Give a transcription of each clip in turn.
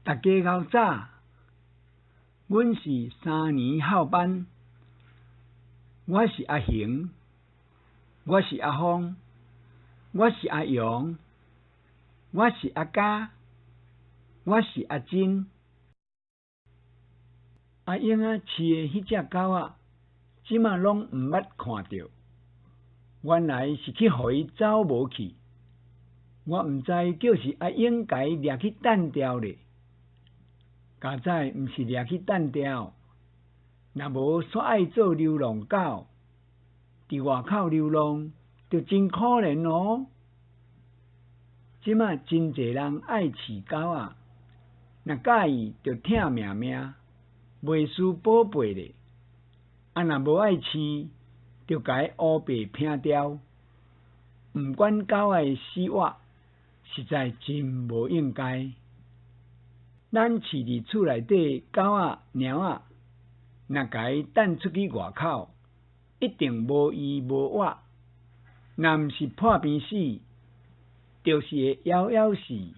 大家𠢕早，阮是三年后班，我是阿雄，我是阿峰，我是阿勇，我是阿嘉，我是阿珍。阿英仔饲的彼隻狗仔，這馬攏毋捌看著，原來是去予伊走無去。我毋知叫是阿英共伊掠去擲掉咧。佳哉毋是掠去擲掉，若無煞愛做流浪狗，佇外口流浪就真可憐哦。這馬真濟人愛飼狗仔，若佮意就疼命命，袂輸寶貝咧。啊，若無愛飼，就共伊烏白拚掉，毋管狗仔的死活，實在真無應該。咱飼佇厝內底狗仔、貓仔，若共伊擲出去外口，一定無依無倚。若毋是破病死，就是會枵枵死。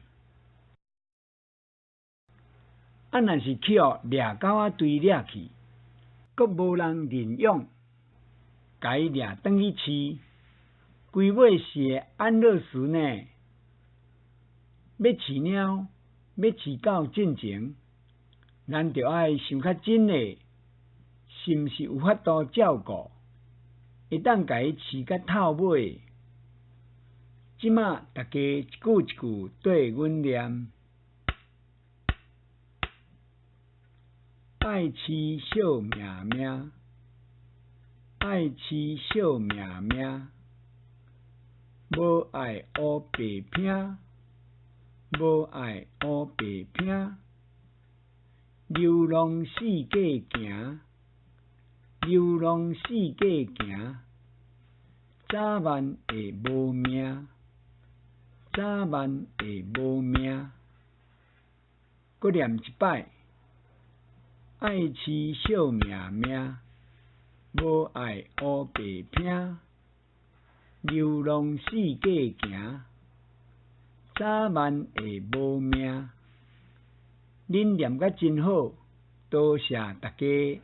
啊，若是去予掠狗仔隊掠去，閣無人認養，共伊掠轉去飼，規尾是會安樂死呢？欲飼貓，欲飼狗進前，咱著愛想較真咧，是毋是有法度照顧，會當共伊飼甲透尾？這馬大家一句一句綴阮念：愛飼惜命命，愛飼惜命命，無愛烏白拚，無愛烏白拚，流浪四界行，流浪四界行，早晚會無命，早晚會無命。閣念一擺，愛飼惜命命，無愛烏白拚，流浪四界行，早晚會無命。恁念甲真好，多謝大家。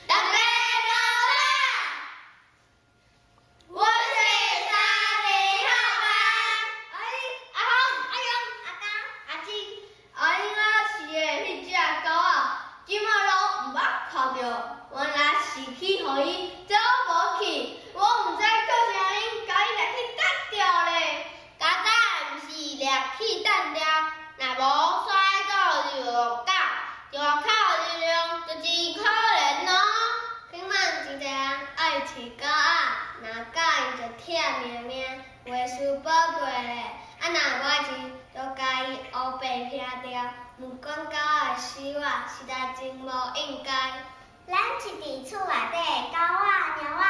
大家早，我是三年後班，阿英、阿峰、阿勇、阿嘉、阿珍。阿英仔飼的彼隻狗仔，這馬攏毋捌看著，原來是去予伊走無去。我毋知叫是阿英共伊掠去擲掉咧。佳哉毋是掠去擲掉，若無煞愛做流浪狗，佇外口流浪就真可憐哦。這馬真濟人愛飼狗仔，若佮意就疼命命，袂輸寶貝咧。啊，若無愛飼，就共伊烏白拚掉，毋管狗仔的死活，實在真無應該。咱飼佇厝內底的狗仔、貓仔，